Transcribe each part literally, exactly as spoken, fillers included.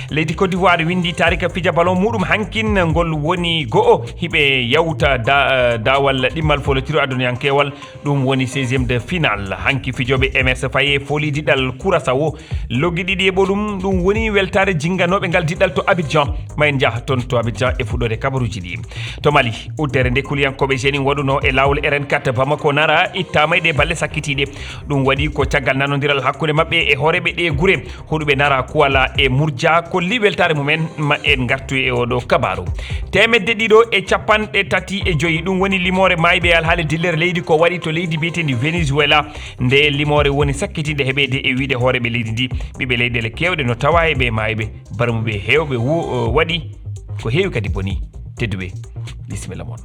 Leydi Côte d'Ivoire winndi taarika fija ballon muɗum hankin ngol woni go'o hiɓe yawta da, daawal ɗimmal folotiro aduniyankewal. Ɗum woni seizième de finale. Hanki fijooɓe M S Faye fooli diɗal Curaçao loggi ɗiɗi e ɓolum. Ɗum woni weltaare jinganooɓe ngal diɗal to Abidjan. Ma en njah toon to Abidjan e fuɗɗoode kabaruuji ɗi. To Mali, uddere nde kuliyankooɓe Jenim waɗuno e laawol R N quatre Bamako nara ittaama e ɗe balle sakkitiiɗe. Ɗum waɗi ko caggal nanondiral hakkunde maɓɓe e hooreeɓe ɗe gure. Huɗuɓe nara Kuwala e Murja kolli weltaare mumen. Ma en ngartu e oɗo kabaru. Teemedde ɗiɗo e capanɗe tati e joyi, ɗum woni limoore maayɓe e alhaali dillere leydi ko waɗi to leydi mbiyeteendi Venezuela. Nde limoore woni sakkitiinde heɓeede e wiyde hooreeɓe leydi ndi. Ɓiɓɓe leyɗeele keewɗe no tawa e ɓe maayɓe. Barmuɓe heewɓe wo-, waɗi ko heewi kadi boni. Tedduɓe, bisimilla mon.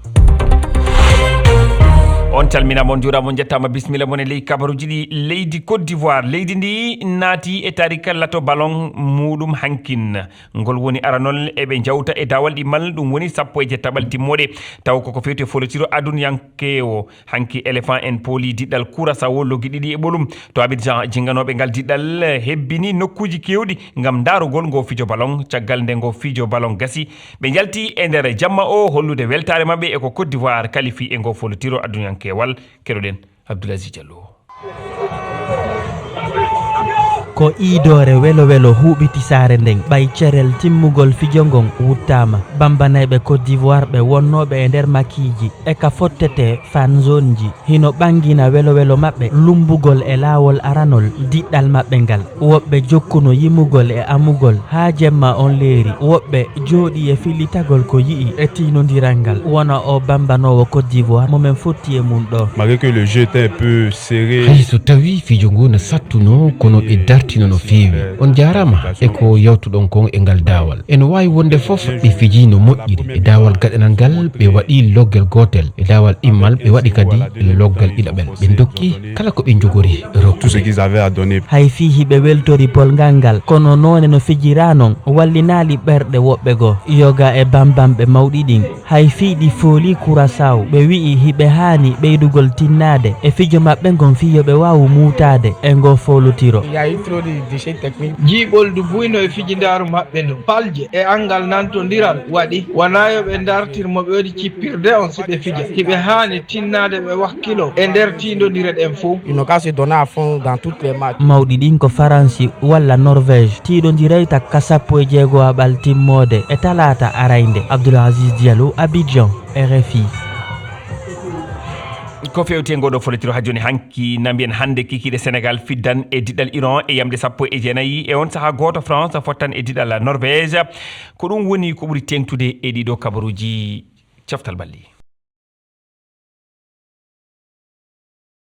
On calminaama, on njuuraama, on njettaama, bisimilla mon e ley kabaruuji ɗi. Leydi Côte d'Ivoire, leydi ndi naati e taarika lato ballon muɗum hankin. Ngol woni aranol eɓe njawta e daawal ɗimmal, ɗum woni sappo e jettaɓal timmooɗe. Taw koko feewti e folotiro aduniyanke o. Hanki Éléphant en pooli diɗɗal Curaçao loggi ɗiɗi e ɓolum. To Abidjan, jinganooɓe ngal diɗɗal hebbini nokkuuji keewɗi ngam ndaarugol ngo fijo ballon. Caggal nde ngo fijo ballon gasi, ɓe njalti e nder jamma o hollude weltaare maɓɓe e ko Côte d'Ivoire kalifi e ngo folotiro aduniyankewal. Keɗoɗen Abdoul Aziz Diallo. Ko iidoore welo-welo huuɓiti saare nden, ɓay cerel timmugol fijo ngon wuttaama. Bambanayɓe Côte d'Ivoire ɓe wonnooɓe e nder makiiji e ka fottete fan zone ji, hino ɓangina welo-welo maɓɓe lumbugol e laawol aranol diɗɗal maɓɓe ngal. Woɓɓe jokkuno yimugol e amugol haa jemma on leeri, woɓɓe jooɗii e fillitagol ko yi'i e tiinondiral ngal, wona o bambanoowo Côte d'Ivoire mo men fotti e mun ɗo. Malgré que le jeu était un peu serré. Hay so tawii fijo ngu no sattuno, kono ɓe dartino no feewi. On jaaraama e ko yawtuɗon kon e ngal daawal. Eno waawi wonde fof ɓe fijii no moƴƴiri. E daawal gaɗanal ngal, ɓe waɗi loggel gootel. E daawal ɗimmal, ɓe waɗi kadi loggal ɗiɗaɓel. Ɓe ndokki kala ko ɓe njogori rokkude. Tout ce qu'ils avaient à donner. Hay fii hiɓe weltori polngal ngal, kono noone no fijiraa non wallinaali ɓerɗe woɓɓe goo. Yoga e bambamɓe mawɗi ɗin, hay fii ɗi fooli Curaçao, ɓe wi'i hiɓe haani ɓeydugol tinnaade e fijo maɓɓe ngon fii yo ɓe waawu muutaade e ngoo foolotiro. Il y a eu trop de déchets techniques. Jiiɓoldu buy no e fijindaaru maɓɓe ndun. Palje e anngal nantondiral waɗi, wanaa yo ɓe ndartir mo ɓe waɗi cippirde on si ɓe fija. Hiɓe haani tinnaade ɓe wakkilo e nder tiindondire ɗen fow. Ils n'ont qu'à se donner à fond dans toutes les matchs. Mawɗi ɗin ko Faransi walla Norvège. Tiiɗondiray takka sappo e jeegoaɓal timmoode e talaata araynde. Abdoul Aziz Diallo, Abidjan, R F I. Ko fewti e ngoɗo folotiro ha joni hanki, na mbiyen hannde kikiiɗe Sénégal fiddan e diɗal Iran e yamde sappo e jeenayi. E on saha gooto France fottan e diɗal Norvège. Ko ɗum woni ko ɓuri teŋtude e ɗiɗo kabaruuji. Coftal balli.